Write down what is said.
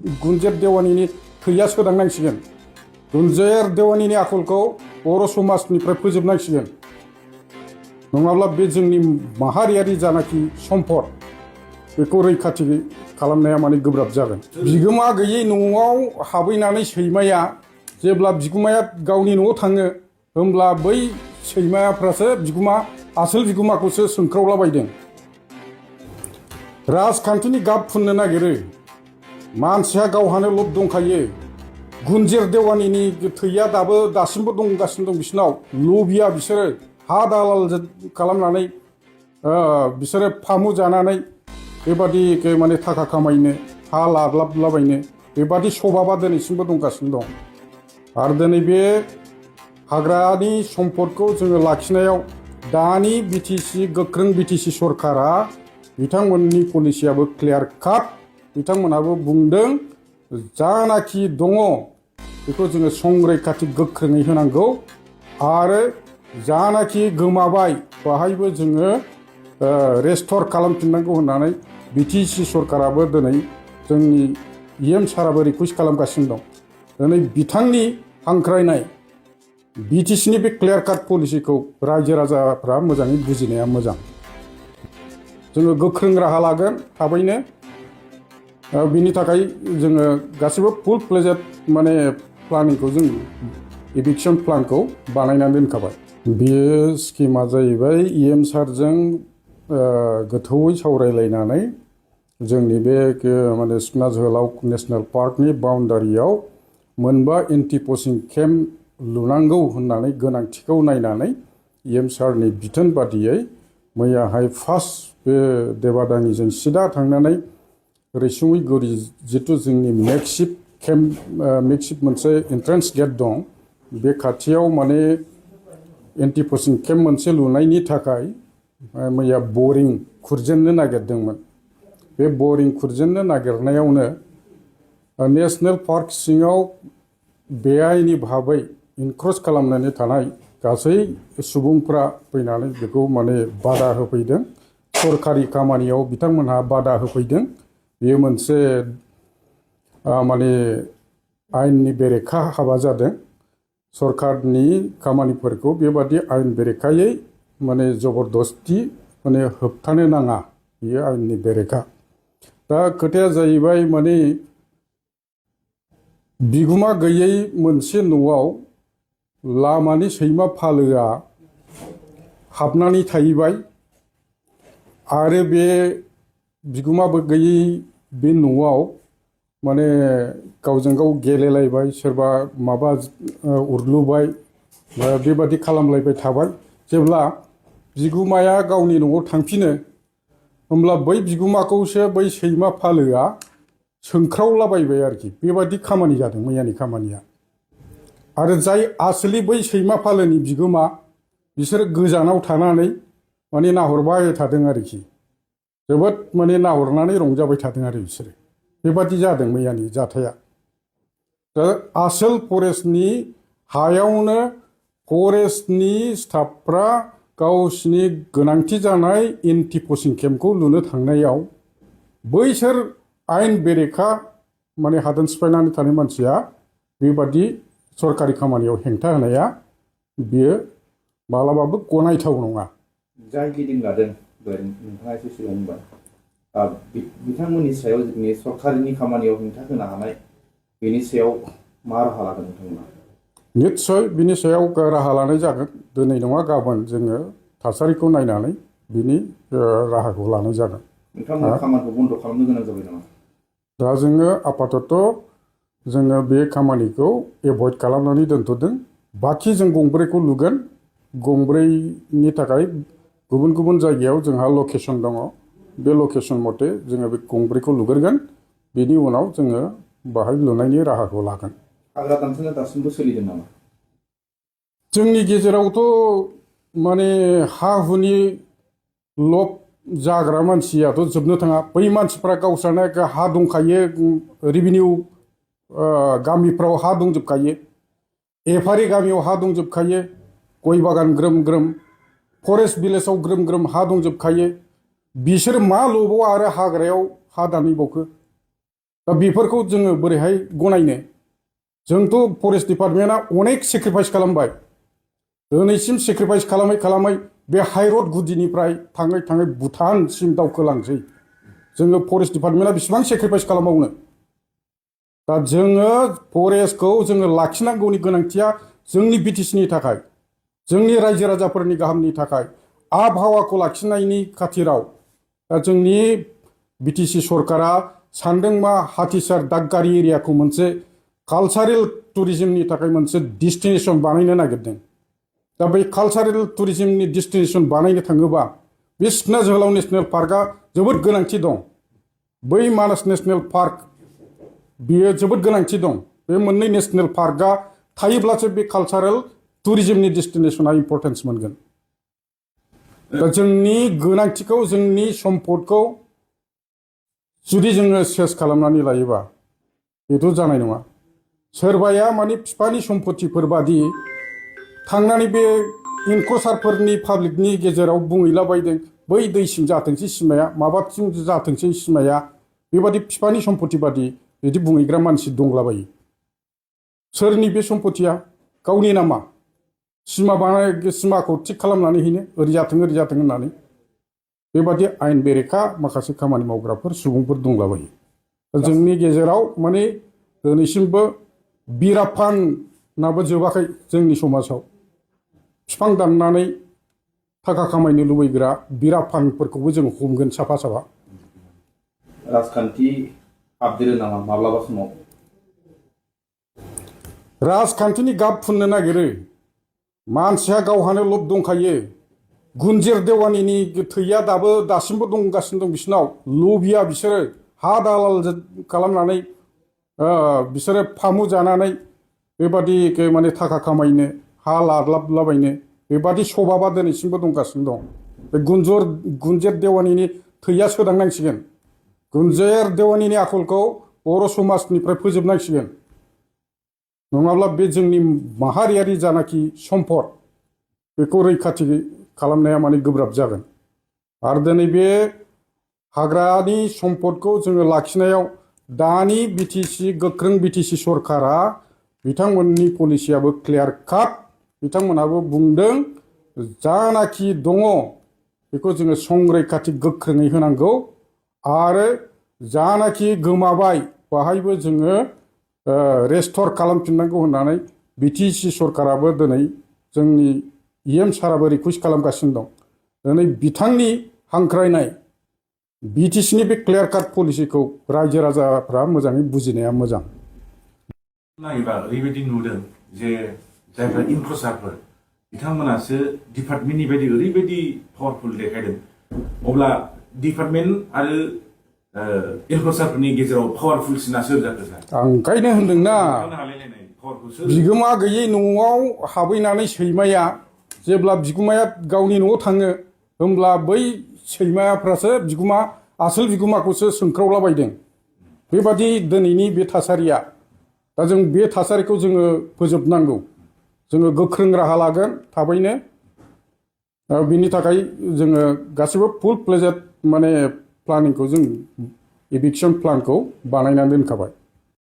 गुन्जेर देवानिनि थैया सोदांनांसिगोन। गुन्जेर देवानिनि आखलखौ बर' समाजनिफ्राय फोजोबनांसिगोन। नङाब्ला बे जोंनि माहारियारि जानाखि सम्पद बेखौ रैखाथि खालामनाया माने गोब्राब जागोन। बिगोमा गैयै न'आव हाबैनानै सैमाया जेब्ला बिगुमाया गावनि न'आव थाङो होमब्ला बै सैमाफ्रासो आसोल बिगुमाखौसो सोंख्रावलाबायदों। राजखान्थिनि गाब फुननो नागिरो। मानसिया गावहानो लब दंखायो। गुन्जेर देवानिनि थैया दासिमबो दंगासिनो दं बिसिनाव। लबिया बिसोरो हा दालाल खालामनानै बिसोरो फामु जानानै बेबादि माने थाखा खामायनो हा लादलाबलाबायनो बेबादि सभाबा दिनैसिमबो दंगासिनो दं। आरो दिनै बे हाग्रानि सम्पदखौ जोङो लाखिनायाव दानि बिटिसि गोख्रों बिटिसि सरकारा बिथांमोननि पलिसियाबो क्लियार काट। बिथांमोनहाबो बुंदों जानाखि दङ बेखौ जोङो संरैखाथि गोख्रोङै होनांगौ आरो जानाखि गोमाबाय बाहायबो जोङो रेस्ट'र खालामफिननांगौ होननानै बिटिसि सरकाराबो दिनै जोंनि साराबो रिकुवेस्ट खालामगासिनो दं। दिनै बिथांनि हांख्रायनाय बिटिसिनि बे क्लियार काट पलिसिखौ रायजो राजाफ्रा मोजाङै बुजिनाया मोजां। जोङो गोख्रों राहा लागोन थाबैनो। बिनि थाखाय जोङो गासिबो फुल फ्लेजेड माने प्लानिंखौ जों इभिक्सन प्लानखौ बानायनानै दोनखाबाय। बेयो स्किमा जाहैबाय सारजों गोथौयै सावरायलायनानै जोंनि बे माने सिखना जोहोलाव नेसनेल पार्कनि बाउन्डारियाव मोनबा एन्टि पचिं केम्प लुनांगौ होननानै गोनांथिखौ नायनानै सारनि बिथोन बादियै मैयाहाय फार्स्ट बे देबादानिजों सिदा थांनानै रैसुमै गुरि जिथु जोंनि मेकशिफ्ट मोनसे एन्ट्रेन्स गेट दं बे खाथियाव माने एन्टि पचिं केम्प मोनसे लुनायनि थाखाय मैया बरिं खुरजेननो नागिरदोंमोन। बे बरिं खुरजेननो नागिरनायावनो नेसनेल पार्क सिङाव बेआइनि भाबै इनक्रच खालामनानै थानाय गासै सुबुंफ्रा फैनानै बेखौ माने बादा होफैदों। सरखारि खामानियाव बिथांमोनहा बादा होफैदों। बेयो मोनसे माने आयेननि बेरेखा हाबा जादों। सरकारनि खामानिफोरखौ बेबादि आयेन बेरेखायै माने जबरदस्ति माने होबथानो नाङा। बेयो आयेननि बेरेखा। दा खोथाया जाहैबाय माने बिगुमा गैयै मोनसे न'आव लामानि सैमा फालोआ हाबनानै थाहैबाय आरो बे बिगुमाबो गैयै बे न'आव माने गावजों गाव गेलेलायबाय, सोरबा माबा उरलुबाय, बेबादि खालामलायबाय थाबाय। जेब्ला बिगुमाया गावनि न'आव थांफिनो होमब्ला बै बिगुमाखौसो बै सैमा फालोआ सोंख्रावलाबायबाय आरोखि। बेबादि खामानि जादों मैयानि खामानिया। आरो जाय आसलि बै सैमा फालोनि बिगोमा बिसोरो गोजानाव थानानै माने नाहरबाय थादों आरोखि। जोबोद माने नाहरनानै रंजाबाय थादों आरो बिसोरो। बेबादि जादों मैयानि जाथाया। दा आसोल फरेस्टनि हायावनो फरेस्टनि स्टाफफ्रा गावसिनि गोनांथि जानाय एन्टि पचिं केम्पखौ लुनो थांनायाव बैसोर आयेन बेरेखा माने हादान सिफायनानै थानाय मानसिया बेबादि सरकारि खामानियाव हेंथा होनाया बियो मालाबाबो गनायथाव नङा। जाय गिदिं लादों नोंथाङा एसे सिगां बुंबाय बिथांमोननि सायाव जोंनि सरकारिनि खामानियाव हेंथा होनो हानाय बेनि सायाव मा राहा लागोन नोंथांमोना? निस्सय बिनि सायाव राहा लानाय जागोन। दिनै नङा गाबोन जोङो थासारिखौ नायनानै बिनि राहाखौ लानाय जागोन। नोंथांमोना खामानिखौ बन्द' खालामनो गोनां जाबाय नामा? दा जोङो आपातत जोङो बे खामानिखौ एभयड खालामनानै दोनथ'दों। बाखि जों गंब्रैखौ लुगोन। गंब्रैनि थाखाय गुबुन गुबुन जायगायाव जोंहा लकेसन दङ। बे लकेसन मथे जोङो बे गंब्रैखौ लुग्रोगोन। बेनि उनाव जोङो बाहाय लुनायनि राहाखौ लागोन। हाग्रा दानस्रांनाया दासिमबो सोलिदों नामा? जोंनि गेजेरावथ' माने हा हुनि लब जाग्रा मानसियाथ' जोबनो थाङा। बै मानसिफ्रा गावस्रानो हा दंखायो, रेभिनिउ गामिफ्राव हा दंजोबखायो, एफारि गामियाव हा दंजोबखायो, गय बागान ग्रोम ग्रोम, फरेस्ट भिलेजाव ग्रोम ग्रोम हा दंजोबखायो। बिसोर मा लबाव आरो हाग्रायाव हा दानहैबावखो? दा बेफोरखौ जोङो बोरैहाय गनायनो जोंथ' फरेस्ट डिपार्टमेन्टआ अनेक सेक्रिफाइस खालामबाय दिनैसिम सेक्रिफाइस खालामै खालामै बे हाइरड गुदिनिफ्राय थाङै थाङै भुटानसिम दावखोलांसै जोङो फरेस्ट डिपार्टमेन्टआ बेसेबां सेक्रिफाइस खालामबावनो दा जोङो फरेस्टखौ जोङो लाखिनांगौनि गोनांथिया जोंनि बिटिसिनि थाखाय जोंनि रायजो राजाफोरनि गाहामनि थाखाय आबहावाखौ लाखिनायनि खाथिराव दा जोंनि बिटिसि सरकारा सानदों मा हाथिसार दागगारि एरियाखौ मोनसे कालचारेल टुरिजमनि थाखाय मोनसे डेस्टिनेसन बानायनो नागिरदों दा बै कालचारेल टुरिजमनि डेस्टिनेसन बानायनो थाङोबा बे सिखना जोहोलाव नेसनेल पार्कआ जोबोद गोनांथि दं बै मानास नेसनेल पार्क बेयो जोबोद गोनांथि दं बे मोननै नेसनेल पार्कआ थायोब्लासो बे कालचारेल टुरिजमनि डेस्टिनेसना इम्परटेन्स मोनगोन दा जोंनि गोनांथिखौ जोंनि सम्पदखौ जुदि जोङो सेस खालामनानै लायोबा बेथ' जानाय नङा सोरबाया माने बिफानि सम्पतिफोर बादि थांनानै बे इनक्रसारफोरनि पाब्लिकनि गेजेराव बुंहैलाबायदों बै दैसिम जाथोंसै सिमाया माबासिम जाथोंसै सिमाया बेबादि बिफानि सम्पति बादि बिदि बुंहैग्रा मानसि दंलाबायो सोरनि बे सम्पतिया गावनि नामा सिमाखौ थिग खालामनानै हैनो ओरै जाथों होननानै बेबादि आयेन बेरेखा माखासे खामानि मावग्राफोर सुबुंफोर दंलाबायो जोंनि गेजेराव माने दिनैसिमबो बिराफानाबो जोबाखै जोंनि समाजाव बिफां दाननानै थाखा खामायनो लुबैग्रा बिराफानफोरखौबो जों हमगोन साफा साफा राजखान्थि हाबदेरो नामा माब्लाबा समाव राजखान्थिनि गाब फुननो नागिरो मानसिया गावहानो लब दंखायो गुनजेर देवानिनि थैया दासिमबो दंगासिनो दं बिसोरनाव लबिया बिसोरो हा दालाल खालामनानै बिसोरो फामु जानानै बेबादि माने थाखा खामायनो हा लादलाबलाबायनो बेबादि सभाबा दिनैसिमबो दंगासिनो दं बे गुनजेर देवानिनि थैया सोदांनांसिगोन गुनजेर देवानिनि आखलखौ बर' समाजनिफ्राय फोजोबनांसिगोन नङाब्ला बे जोंनि माहारियारि जानाखि सम्पद बेखौ रैखाथि खालामनाया माने गोब्राब जागोन आरो दिनै बे हाग्रानि सम्पदखौ जोङो लाखिनायाव दानि बिटिसि गोख्रों बिटिसि सरकारा बिथांमोननि पलिसियाबो क्लियार काट बिथांमोनहाबो बुंदों जानाखि दङ बेखौ जोङो संरैखाथि गोख्रोङै होनांगौ आरो जानाखि गोमाबाय बाहायबो जोङो रेस्ट'र खालामफिननांगौ होननानै बिटिसि सरकाराबो दिनै जोंनि इएम साराबो रिकुवेस्ट खालामगासिनो दं दिनै बिथांनि हांख्रायनाय बिटिसिनि बे क्लियार काट पलिसिखौ रायजो राजाफ्रा मोजाङै बुजिनाया मोजां नायोबा ओरैबायदि नुदों जे जायफ्रा इनक्रसारफोर बिथांमोनासो डिपार्टमेन्टनि बायदि ओरैबायदि पावारफुल देखायदों अब्ला डिपार्टमेन्ट आरो इनक्रसारफोरनि गेजेराव पावारफुलसिना सोर जाखो सार आं ओंखायनो होनदोंना बिगोमा गैयै न'आव हाबैनानै सैमाया जेब्ला बिगुमाया गावनि न'आव थाङो होमब्ला बै सैमाफ्रासो आसोल बिगुमाखौसो सोंख्रावलाबायदों बेबादि दिनैनि बे थासारिया दा जों बे थासारिखौ जोङो फोजोबनांगौ जोङो गोख्रों राहा लागोन थाबैनो बिनि थाखाय जोङो गासिबो फुल फ्लेजेड माने प्लानिंखौ जों इभिक्सन प्लानखौ बानायनानै दोनखाबाय